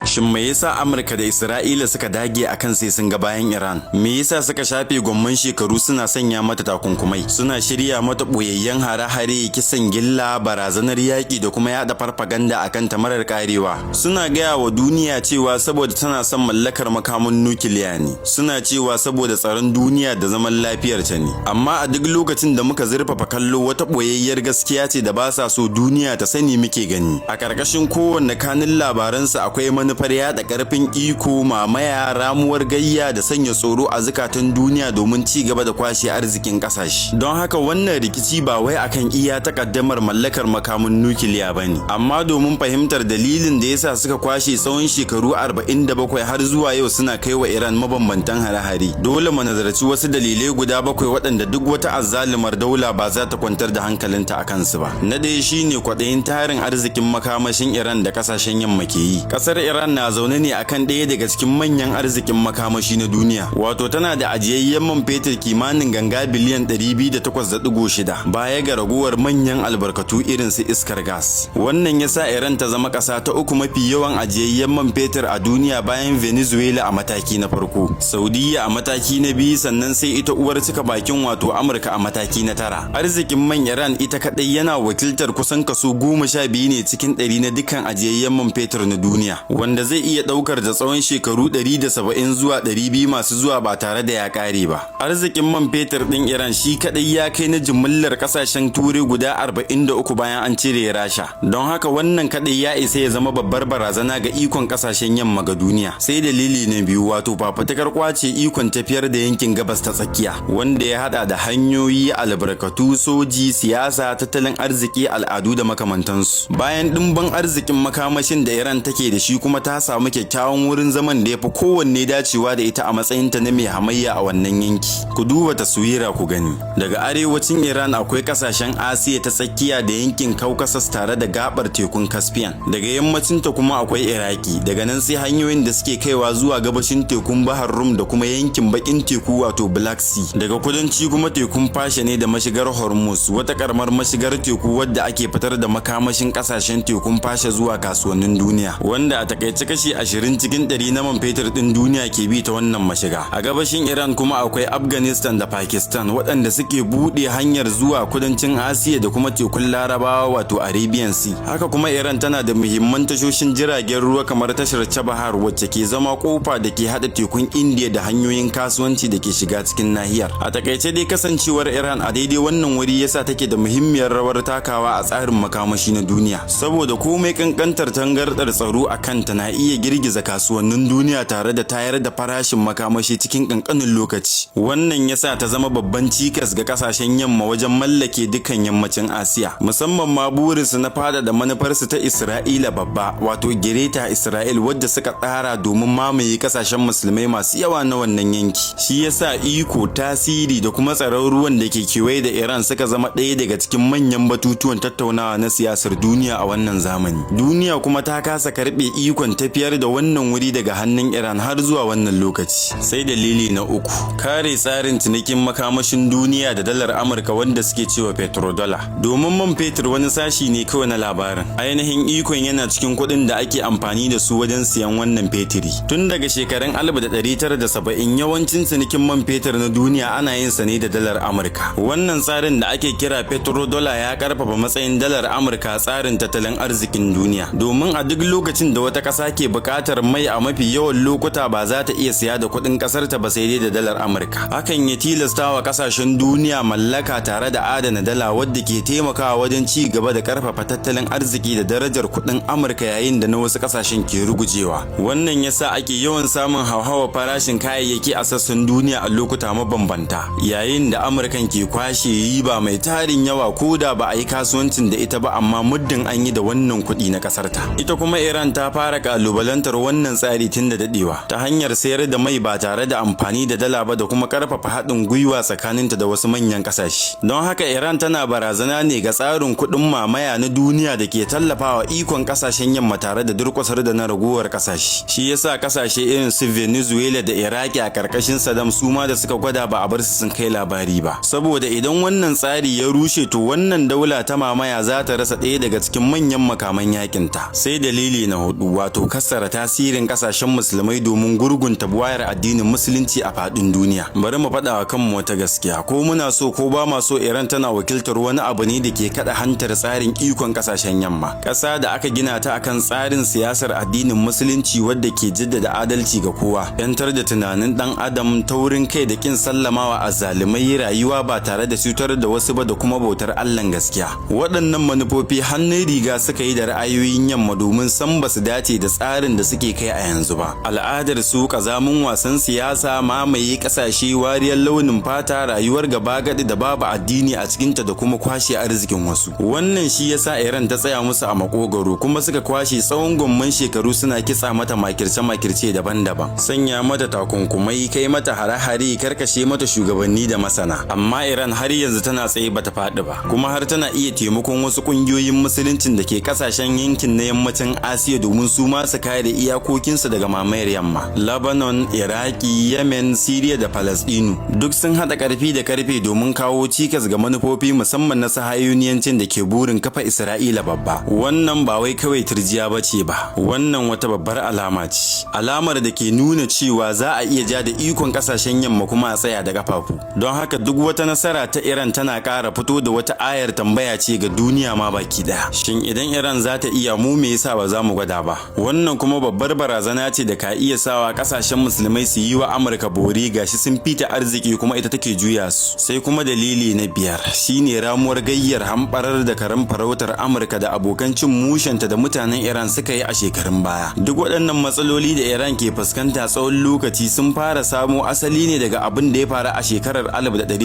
Shin me yasa Amurka da Isra'ila suka dage akan sai sun ga bayan Iran? Me yasa suka shafe gwamman shekaru suna sanya mata takunkumai, suna shirya mata boyayyen hare-hare, kisan gilla, barazanar yaƙi da kuma yada farfaganda akan ta marar karewa? Suna gaya wa duniya cewa saboda tana son mallakar makamin nukiliya ne. Suna cewa saboda tsaron duniya da zaman lafiyar ta ne. Amma a duk lokacin da muka zurfafa kallo, wata boyayyar gaskiya ce da ba sa so duniya ta sani muke gani. A ƙarƙashin kowanne kanin labaransu akwai manufar yada karfin iko, mamaya, ramuwar gayya da sanya tsoro a zukatan duniya domin ci gaba da kwashe arzikin kasashe. Don haka wannan rikici ba wai akan iya takaddamar mallakar makamin nukiliya bane, amma domin fahimtar dalilin da yasa suka kwashe tsawon shekaru 47 har zuwa yau suna kai wa Iran mabambantan hare-hare, dole mu nazarci wasu dalilai guda bakwai waɗanda duk wata azzalumar daula ba za ta kwantar da hankalinta a kansu ba. Na ɗaya shine kwaɗayin tarin arzikin makamashin Iran da kasashen yamma ke yi. Kasar Iran na zaune ne akan ɗaya daga cikin manyan arzikin makamashi na duniya. Wato tana da ajiyayyen man fetur kimanin ganga biliyan 208.6, baya ga raguwar manyan albarkatu irin su iskar gas. Wannan yasa Iran ta zama ƙasa ta uku mafi yawan ajiyayyen man fetur a duniya bayan Venezuela a mataki na farko, Saudiya a mataki na biyu, sannan sai ita uwar cika bakin, wato Amurka, a mataki na tara. Arzikin man Iran ita kaɗai yana wakiltar kusan kaso 12% na dukkan ajiyayyen man fetur na duniya, wanda zai iya ɗaukar da tsawon shekaru 170 zuwa 200 masu zuwa ba tare da ya ƙare ba. Arzikin man fetur ɗin Iran shi kaɗai ya kai na jimillar ƙasashen Turai guda 43 bayan an cire Rasha. Don haka wannan kaɗai ya isa ya zama babbar barazana ga ikon ƙasashen yamma ga duniya. Sai dalili na biyu, wato fafutukar kwace ikon tafiyar da yankin Gabas ta Tsakiya, wanda ya haɗa da hanyoyi, albarkatu, soji, siyasa, tattalin arziki, al'adu da makamantansu. Bayan ɗimbin arzikin makamashin da Iran take da shi, kuma ta samu kyakkyawan wurin zaman da ya fi kowanne dacewa da ita a matsayinta na mai hamayya a wannan yanki. Ku duba taswira ku gani. Daga arewacin Iran akwai kasashen Asiya ta Tsakiya da yankin Caucasus tare da gabar tekun Caspian. Daga yammacinta kuma akwai Iraki. Daga nan sai hanyoyin da suke kaiwa zuwa gabashin tekun Bahar Rum da kuma yankin Bakin Teku, wato Black Sea. Daga kudanci kuma tekun Fasha ne da mashigar Hormuz, wata karamar mashigar teku wadda ake fitar da makamashin kasashen tekun Fasha zuwa kasuwannin duniya, wanda a takaice kashi 20% na man fetur din duniya ke bi ta wannan mashiga. A gabashin Iran kuma akwai Afghanistan da Pakistan, waɗanda suke buɗe hanyar zuwa kudancin Asiya da kuma tekun Larabawa, wato Arabian Sea. Haka kuma Iran tana da muhimman tashoshin jiragen ruwa kamar tashar Chabahar, wacce ke zama kofa da ke haɗa tekun India da hanyoyin kasuwanci da ke shiga cikin nahiyar. A takaice dai, kasancewar Iran a daidai wannan wuri yasa take da muhimmiyar rawar takawa a tsarin makamashi na duniya, saboda komai kankantar tangardar tsaro a kanta na iya girgiza kasuwannin duniya tare da tayar da farashin makamashi cikin kankanin lokaci. Wannan yasa ta zama babban cikas ga kasashen yamma wajen mallake dukkan yammacin Asiya, musamman ma burinsu na fada da manufarsu ta Isra'ila Babba, wato Greater Israel, wadda suka tsara domin mamaye kasashen musulmai masu yawa na wannan yanki. Shi yasa iko, tasiri da kuma tsaron ruwan da ke kewaye da Iran suka zama ɗaya daga cikin manyan batutuwan tattaunawa na siyasar duniya a wannan zamani. Duniya kuma ta kasa karɓe ikon tafiyar da wannan wuri daga hannun Iran har zuwa wannan lokaci. Sai dalili na uku, kare tsarin cinikin makamashin duniya da dalar Amurka, wanda suke cewa petrodollar. Domin man fetur wani sashi ne kawai na labarin. Ainihin ikon yana cikin kuɗin da ake amfani da su wajen siyan wannan fetiri. Tun daga shekarun 1970, yawancin cinikin man fetur na duniya ana yin sa ne da dalar Amurka. Wannan tsarin da ake kira petrodollar ya karfafa matsayin dalar Amurka tsarin tattalin arzikin duniya, domin a duk lokacin da wata ƙasa ke buƙatar mai, a mafi yawan lokuta ba za ta iya siya da kuɗin ƙasar ta ba, sai dai da dalar Amurka. Hakan ya tilasta wa ƙasashen duniya mallaka tare da adana dala, wadda ke taimakawa wajen ci gaba da karfafa tattalin arziki da darajar kuɗin Amurka yayin da na wasu ƙasashen ke rugujewa. Wannan yasa ake yawan samun hauhawar farashin kayayyaki a sassan duniya a lokuta mabambanta, yayin da Amurkan ke kwashe riba mai tarin yawa ko da ba a yi kasuwancin da ita ba, amma muddin an yi da wannan kuɗi na ƙasar ta. Ita kuma Iran ta fara kalubalantar wannan tsari tun da dadewa ta hanyar sayar da mai ba tare da amfani da dala ba da kuma karfafa haɗin gwiwa tsakaninta da wasu manyan ƙasashe. Don haka Iran tana barazana ne ga tsarin kuɗin mamaya na duniya da ke tallafawa ikon ƙasashen yamma tare da durƙusar da na ragowar ƙasashe. Shi yasa ƙasashe irin su Venezuela da Iraki a ƙarƙashin Saddam su ma da suka gwada, ba a bar su sun kai labari ba, saboda idan wannan tsari ya rushe, to wannan daula ta mamaya za ta rasa ɗaya daga cikin manyan makaman yakinta. Sai dalili na hudu, wato wato kassara tasirin kasashen musulmai domin gurgunta buwayar addinin musulunci a faɗin duniya. Bari mu faɗa wa kanmu wata gaskiya, ko muna so ko ba ma so, Iran tana wakiltar wani abu ne da ke kaɗa hantar tsarin ikon kasashen yamma. Ƙasa da aka gina ta akan tsarin siyasar addinin musulunci wadda ke jaddada adalci ga kowa, yantar da tunanin ɗan adam, taurin kai da kin sallamawa azzalumai, rayuwa ba tare da cutar da wasu ba, da kuma bautar Allahn gaskiya. Waɗannan manufofi hannun riga suka yi da ra'ayoyin yamma, domin san ba su dace da tsarin da suke kai a yanzu ba. Al'adar su, kazamin wasan siyasa, mamaye ƙasashe, wariyar launin fata, rayuwar gaba gadi da babu addini a cikinta, da kuma kwashe arzikin wasu. Wannan shi yasa Iran ta tsaya musu a makogaro, kuma suka kwashe tsawon gomman shekaru suna kitsa mata makirce-makirce daban-daban, sanya mata takunkumai, kai mata hare-hare, karkashe mata shugabanni da masana. Amma Iran har yanzu tana tsaye, bata faɗi ba, kuma har tana iya taimakon wasu ƙungiyoyin musuluncin da ke kasashen yankin na yammacin Asiya domin su ma su kare iyakokinsu daga mamayar yamma. Lebanon, Iraki, Yemen, Syria da Palestinu duk sun haɗa ƙarfi da karfe domin kawo cikas ga manufofi, musamman na sahayuniyancin da ke burin kafa Isra'ila babba. Wannan ba wai kawai turjiya ba ce ba, wannan wata babbar alama ce, alamar da ke nuna cewa za a iya ja da ikon kasashen yamma kuma a tsaya da kafafu. Don haka duk wata nasara ta Iran tana ƙara fito da wata ayar tambaya ce ga duniya ma baki daya: shin idan Iran za ta iya, mu me yasa ba za mu gwada ba? Wannan kuma babbar barazana ce da ka iya sawa kasashen musulmai su yi wa Amurka bori, gashi sun fita arziki kuma ita take juya su. Sai kuma dalili na biyar shine ramuwar gayyar hamɓarar da karen farautar Amurka da abokan cin mushenta da mutanen Iran suka yi a shekarun baya. Duk waɗannan matsaloli da Iran ke fuskanta tsawon lokaci sun fara samo asali ne daga abin da ya faru a shekarar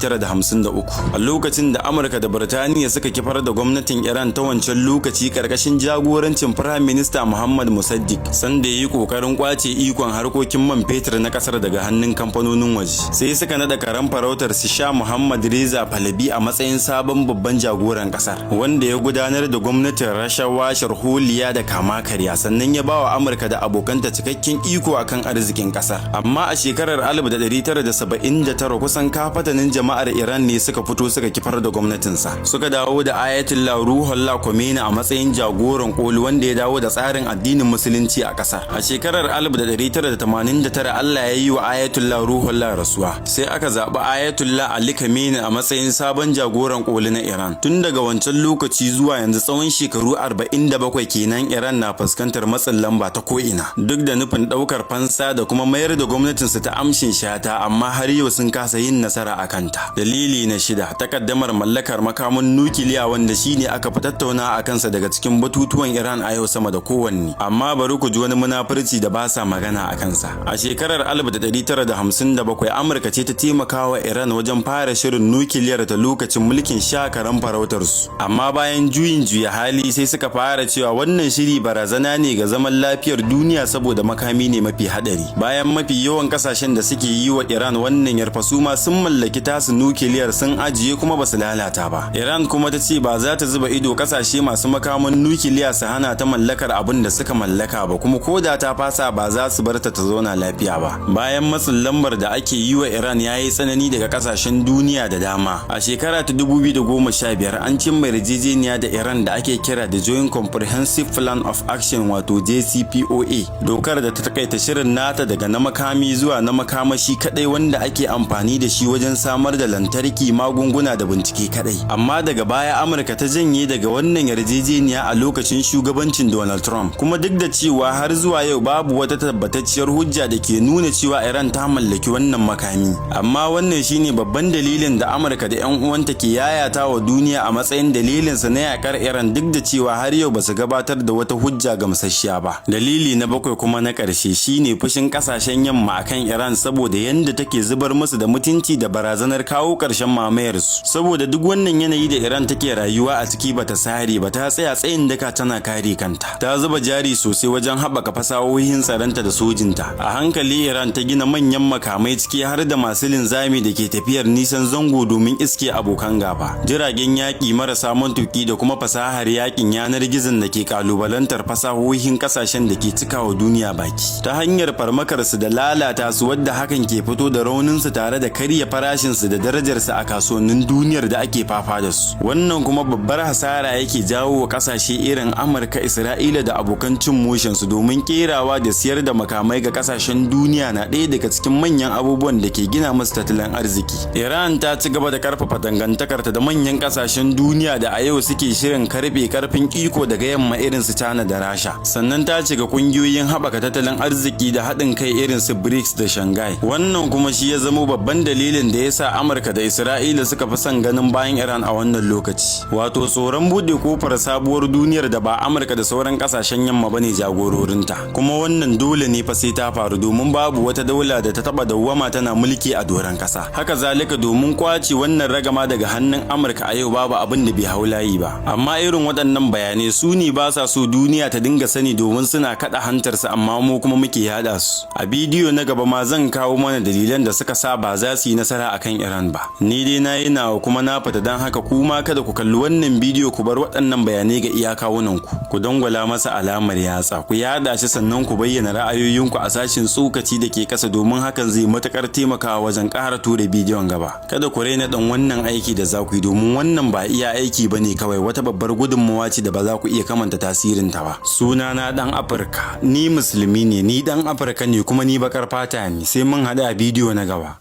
1953, a lokacin da Amurka da Birtaniya suka kifar da gwamnatin Iran ta wancan lokaci karkashin jagorancin Firayim Minista Muhammad Musaddiq, sanda ya yi kokarin kwace ikon harkokin man fetur na kasar daga hannun kamfanonin waje. Sai suka nada karen farautar su Sha Muhammad Reza Pahlavi a matsayin sabon babban jagoran kasar, wanda ya gudanar da gwamnatin rashawa, sharholiya da kama karya, sannan ya bawa Amurka da abokanta cikakken iko akan arzikin kasar. Amma a shekarar 1979 kusan kafatanin jama'ar Iran ne suka fito suka kifar da gwamnatinsa, suka dawo da Ayatollah Ruhollah Khomeini a matsayin jagoran koli, wanda ya dawo da tsarin addinin musulunci a kasar. A shekarar 1989 Allah ya yi wa Ayatollah Ruhollah rasuwa, sai aka zaɓi Ayatollah Ali Khamenei a matsayin sabon jagoran koli na Iran. Tun daga wancan lokaci zuwa yanzu, tsawon shekaru 47 kenan, Iran na fuskantar matsin lamba ta ko'ina, duk da nufin ɗaukar fansa da kuma mayar da gwamnatinsu ta amshin shata, amma har yau sun kasa yin nasara a kanta. Dalili na shida, takaddamar mallakar makamin nukiliya, wanda shine aka fi tattauna a kansa daga cikin batutuwan Iran a yau sama da kowanne. Amma bari ku ji wani munafurci da ba sa magana a kansa. A shekarar 1957 Amurka ce ta taimaka wa Iran wajen fara shirin nukiliyar ta lokacin mulkin sha karen farautar su. Amma bayan juyin juya hali sai suka fara cewa wannan shiri barazana ne ga zaman lafiyar duniya, saboda makami ne mafi hadari. Bayan mafi yawan kasashen da suke yi wa Iran wannan yarfa su ma sun mallaki tasu nukiliyar, sun ajiye kuma ba su lalata ba. Iran kuma ta ce ba za ta zuba ido kasashe masu makaman nukiliya su hana ta mallakar abin da suka mallaka ba, kuma ko da ta fasa ba za su bar ta ta zauna lafiya ba. Bayan matsin lambar da ake yi wa Iran ya yi tsanani daga kasashen duniya da dama, a shekara ta 2015 an cimma yarjejeniya da Iran da ake kira da Joint Comprehensive Plan of Action, wato JCPOA, dokar da ta takaita shirin nata daga na makami zuwa na makamashi kadai, wanda ake amfani da shi wajen samar da lantarki, magunguna da bincike kadai. Amma daga baya Amurka ta janye daga wannan yarjejeniya a lokacin shugabancin Donald Trump. Kuma duk da cewa har zuwa yau babu wata tabbatacciyar hujja da ke nuna cewa Iran ta mallaki wannan makami, amma wannan shine babban dalilin da Amurka da 'yan uwanta ke yayata wa duniya a matsayin dalilinsa na yakar Iran, duk da cewa har yau ba su gabatar da wata hujja gamsasshiya ba. Dalili na bakwai kuma na ƙarshe shine fushin ƙasashen yamma akan Iran saboda yanda take zubar musu da mutunci da barazanar kawo ƙarshen mamayar su. Saboda duk wannan yanayi da Iran take rayuwa a ciki, bata sare ba, ta tsaya tsayin daka tana kare kanta. Ta zuba jari sosai wajen haɓaka fasahohin tsaronta da sojinta. A hankali Iran ta gina manyan makamai, ciki har da masu linzami da ke tafiyar nisan zango domin iske abokan gaba, jiragen yaƙi marasa matuƙi, da kuma fasahar yaƙin yanar gizon da ke kalubalantar fasahohin ƙasashen da ke cikawa duniya baki ta hanyar farmakar su da lalata su, wadda hakan ke fito da rauninsu tare da karya farashinsu da darajarsu a kasuwannin duniyar da ake fafa da su. Wannan kuma babbar hasara yake jawo wa ƙasashe irin Amurka, Isra'ila da abokan cin cin mushensu, domin kerawa da siyar da makamai ga kasashen duniya na ɗaya daga cikin manyan abubuwan da ke gina musu tattalin arziki. Iran ta ci gaba da karfafa dangantakarta da manyan kasashen duniya da a yau suke shirin karbe karfin iko daga yamma, irin su China da Rasha. Sannan ta shiga kungiyoyin haɓaka tattalin arziki da haɗin kai irin su BRICS da Shanghai. Wannan kuma shi ya zamo babban dalilin da ya sa Amurka da Isra'ila suka fi son ganin bayan Iran a wannan lokaci. Wato tsoron buɗe kofar sabuwar duniyar da ba Amurka da sauran kasashen yamma bane jagororinta. Kuma wannan dole ne fa sai ta faru, domin babu wata daula da ta taba dawwama tana mulki a doron kasa. Haka zalika, domin kwace wannan ragama daga hannun Amurka, a yau babu abin da bai hau layi ba. Amma irin waɗannan bayanai su ne ba sa so duniya ta dinga sani, domin suna kaɗa hantarsa, amma mu kuma muke yada su. A bidiyo na gaba ma zan kawo mana dalilan da suka sa ba za su yi nasara akan Iran ba. Ni dai na yi nawa kuma na fita. Don haka kuma kada ku kalli wannan bidiyo ku bar waɗannan bayanai ga iya kawunanku. Ku dangwala masa alamar yatsa, ku yada shi, sannan ku bayyana ra'ayoyinku a sashin tsokaci da ke kasa, domin hakan zai matukar taimakawa wajen ƙara tura bidiyon gaba. Kada ku raina dan wannan aiki da za ku yi, domin wannan ba iya aiki bane kawai, wata babbar gudunmawa ce da ba za ku iya kamanta tasirinta ba. Suna na Dan Afirka, ni musulmi ne, ni dan Afirka ne, kuma ni bakar fata ne. Sai mun haɗu a bidiyo na gaba.